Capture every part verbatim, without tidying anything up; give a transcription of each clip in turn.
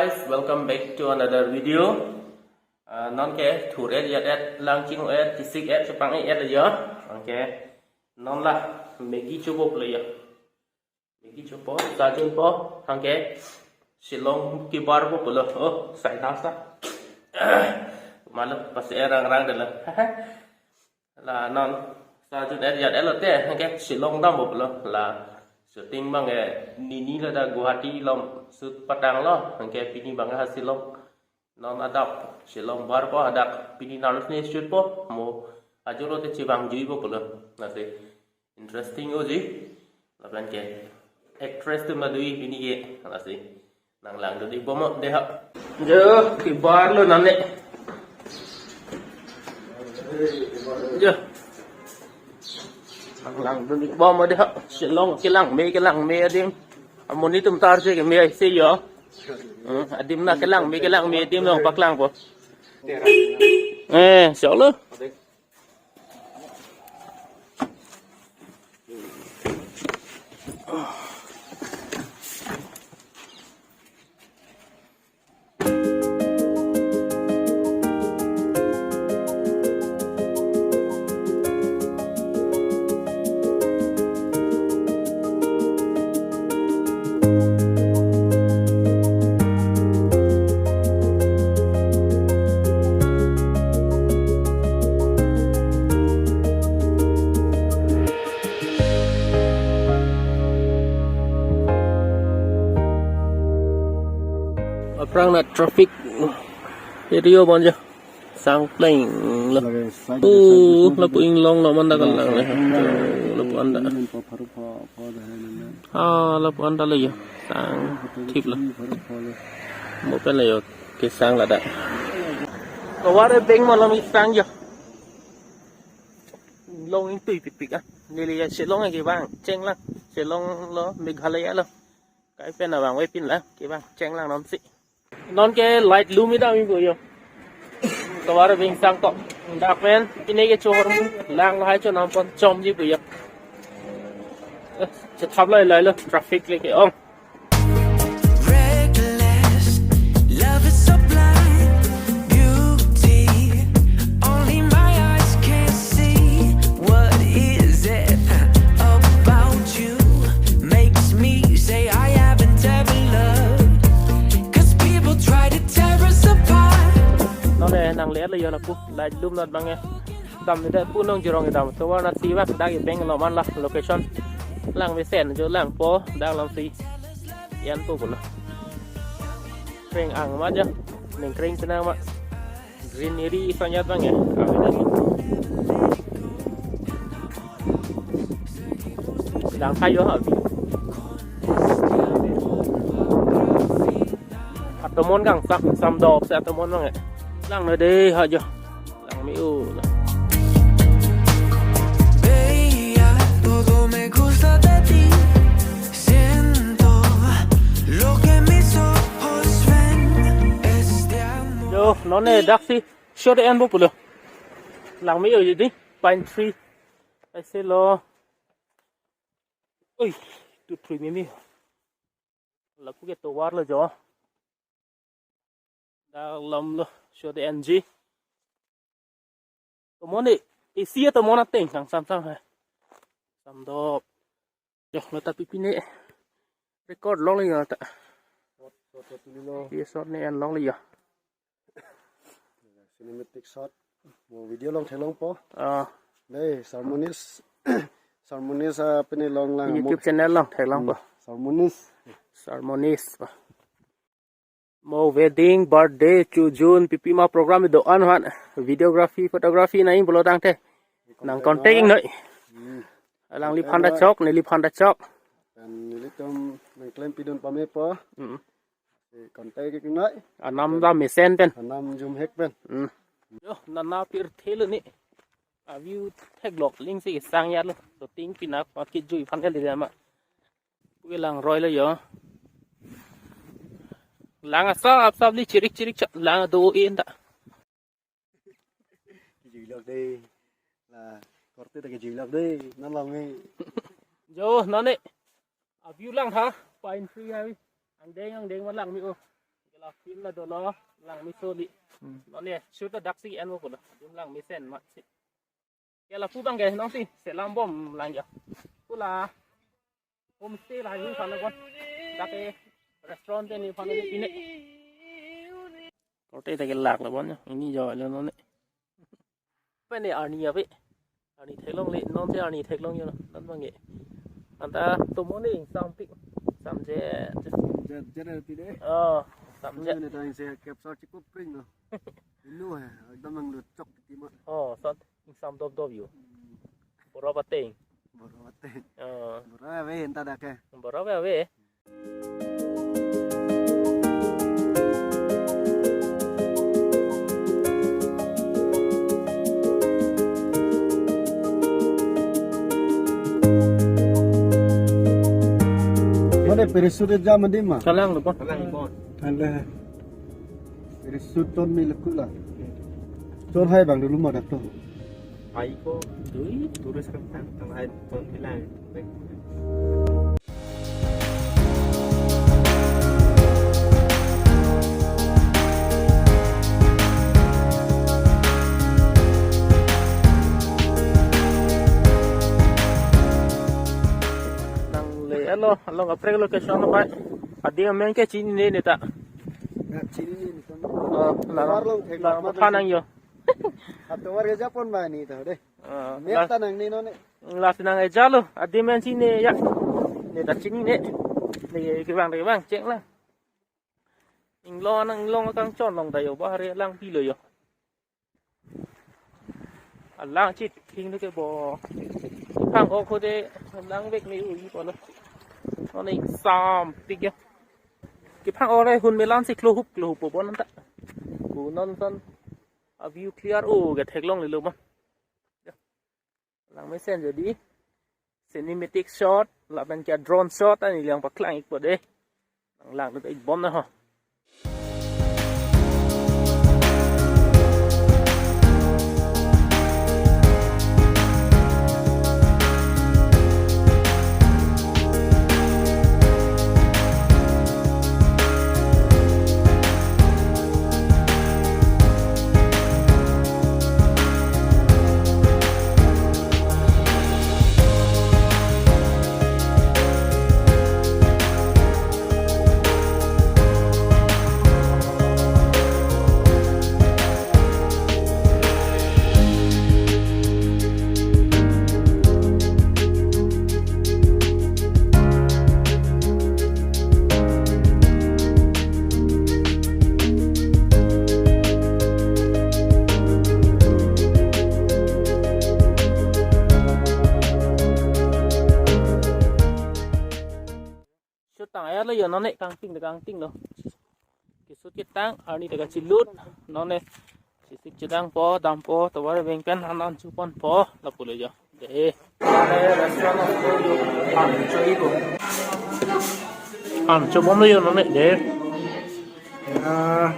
Guys, welcome back to another video. Ah, non ke thur-et, jat-et, lang ching-et, kisik-et, chepang-et ya. Okay. Non la Maggi chopo pulo ya. Maggi chopo, sa junpo, anke Shillong kebarpo pulo. Oh, sai nasa. Malu pas erang rang dela. La non sa jun-et, jat-et lote, anke Shillong dampo pulo. La shooting abang ke nini ladak Guwahati along shoot patanglo, anke pini abang ke ha Shillong. Non adap Shillong barpo, hadak pini nervous ne shootpo, mo ajo lote chevangjuipo pulo. Lasi interesting oji. Lapen ke actress atum ta do-i pini ke, lasi nang langdun-ikbom dei ha. Jo, kebarlo non ne. Jo. Nang langdun-ikbom dei ha. Shillong kelangme, kelangme adim. Amonit atum tarje keme aisi yo. Hmm, adim na kelangme, kelangme adim nangpaklangpo. Eh, inshallah. Aphrang na traffic area bonjo. Sang pleng lo. Lake side, oh, side, lapu inglong lo manda kalang le. Side, oh, lapu anda. Side, pharu pha, pha, dah, dah, dah. Ah, lapu anda le yo. Sang thip lo. Pharu pha le. Mo pen le yo. Kesang ladak. Tovar abeng malom kesang yo. Long ingtui pipik ah. Neli ya Shillong ke bang. Chenglang. Shillong lo, Meghalaya lo. Kai pen abang wepin la. Ke bang. Chenglang nomsi. Non ke light lum idam ibu yo. Tovar abeng sangkok. Dak pen pine ke chohor mu lang lahai chonam pon chomji pu yo. Eh, chethap lai lai lo traffic leke ong. Reckless, love is so blind, beauty only my eyes can see. What is it about you makes me say I haven't ever loved? 'Cause people try to tear us apart. Non le nang le le yo lapu light lum nat bang e. Dam ni da pu nongjirong dam. Tovar nasi bang dak abeng lo man la location. Lang mesen jo langpo dak lamsi. Yan po pulo. Kreng ang ma jo. Neng kreng tenang ma. Greenery isanyat bang e. Kami lagi. Lang kayo ha. Atomon kang sam, samdop si atomon bang e. Lang na dei ha jo. Lang mi-u. Bella, todo me gusta de ti. Siento lo que mis ojos ven. Este amor. Jo, non ne daksi shot enpo pulo. Lang mi-u jadi pine tree. Aise lo. Ui, tu tree mimi. Lapu ke tovar lo jo. Dak lam lo, shot enji. Tomon e, isi ya tomon ateng, sang sam sam hai. Samdop. Jo, lo ta pipine. Record longle yo ta. Shot, shot, shot, lo. Ye shot ne en longle yo. Cinematic shot. Mo video along theklongpo. Ah. Dei, Sarmonis. Sarmonis, ah, pini longle mo YouTube channel along theklongpo. Hmm, Sarmonis. Sarmonis pa. Mo wedding, birthday, chojun, pipi ma program do-an han. Videography, photography nangji pulo tangte. Nang contact noi. Hmm. Alangliphan ta chok, neliphan ta chok. Pen nelitum nang klem pidun pamepo. Hmm. Eh, contact ik noi. Anam ta mesen pen. Anam jumhek pen. Hmm. Jo, nana pirthe lo ni. A view theklok lingsi sang ya lo. Shooting pinak ma kijui phan ya le ma. Ui lang roi lo yo. Lang asap asap li chirik chirik chak lang do-en ta. Kijui lok dei. La korte ta kijui lok dei. Non lang mi. Jo, non ne. A view lang ha. Pine tree ha. Angdeng angdeng ma lang mi o. La film la dolo, Langmeso li. Hmm. Non ne shoot ta daksi en mo pulo. Adim Langmesen ma si. Ya lapu abang ke nong si, selam bom lang ya. Pu la homestay la yu sana bon. Dak ke restaurant te ni phana ni pine. Korte ta kelak la bon ya. Ini jo lo non ne. Pen ne arni ya pe. Arni theklongle, non te arni theklong yo non abang ke. Anta tomo ne sampik. Samje. Jet, jet pi de. Oh, samje. Ini tang se capture cukup kring lo. Inu hai, ekdom nanglut chok titi ma. Oh, son, ingsam dop dop yo. Boro pateng. Boro pateng. Oh. Boro ave anta dak ke. Boro ave ave. Mane parachute jam adim ma? Kalang lo bon. Kalang bon. Ala. Parachute ton mi lekula. Chor hai abang dulu ma dak to. Hai ko dui turus kan tang tang hai ton bilang. Nangle alo, alo kaprek location lo pai. Adim ameng ke chinine ne ta. Ya, chinine ne ta. Oh, la, Tovar long thek la, la, ma pha nang yo. Atovar ke japon ba ni ta de. Ah, map la, ta nangne non ne. Lasi nang-eja lo, adim an chini ya. Ne ta chinine. Ne kevang kevang cheng la. Inglong nang inglong kangchon long ta yo, bahari lang pilo yo. Alang chit thing de ke bo. Phang-ok hode langvek me ui pulo. Non ne sampik ya. Kephang-ok le hun melan si klohup klohup po bon ta. Ku non son a view clear o ke theklongle lo ma. Langmesen jadi cinematic shot, lapen ke drone shot, ani lang paklang ik po de. Nang lang ik bom na ho. Shoot tang-et lo yo, non ne kangting de kangting lo. Ke shoot ketang, arni de kachilut, non ne. Sisik chedang po, dam po, tovar abeng pen, hanan chupon po, lapu lo yo. De. Ane restaurant of po yo, han cho i po. Han chobom lo yo, non ne, de. Ah.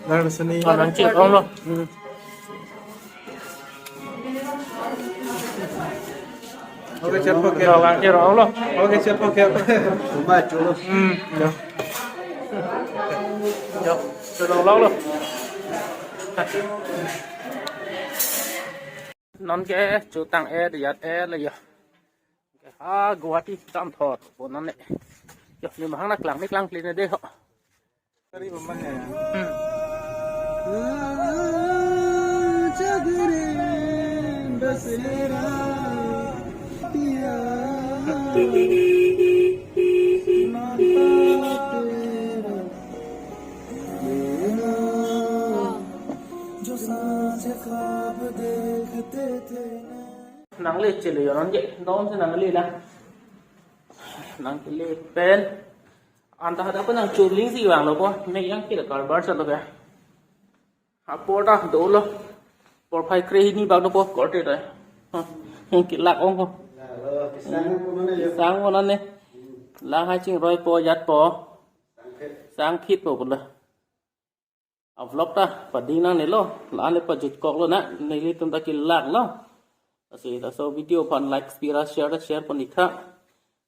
Lang sini. Hanan chepon lo. Hmm. Okay, chef, okay. Lo, lang chero lo. Okay, chef, okay. Cuma chulo. Hmm, yo. Yo, chulo lo lo. Non ke chutang-et, yat-et lo yo. Ha, Guwahati tam thot, po non ne. Yo, ni mahang na klang ni klang kli ne de ho. Tari mama hai. Hmm. Nang le chele yo non ke, non se nang le na. Nang le pen. Anta hadak pen nang churling si vang lo po. Mek yang kila karbar sa lo ya. Apor ta dolo. Porphai kre hini bak dopo korte ta. Hah, yang kelak ong po. Sang mo non ne. Lang hai chingroi po, yat po. Sangphit po pulo. A vlog ta pading nangne lo. La-an le pajutkok lo na. Nelitum ta kelak lo. Lasi laso video aphan like, pira share, share pon ik tha.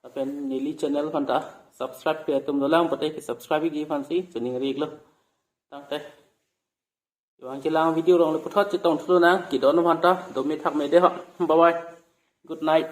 Lapen neli channel aphan ta Subscribe-pe atum dolang pote ke subscribe-ji aphansi choningri-iklo. Tangte. Yo, anke lang video along le puthot chetong thulonang, kedo-an aphan ta, dome thakme de ho. Bye bye. Good night.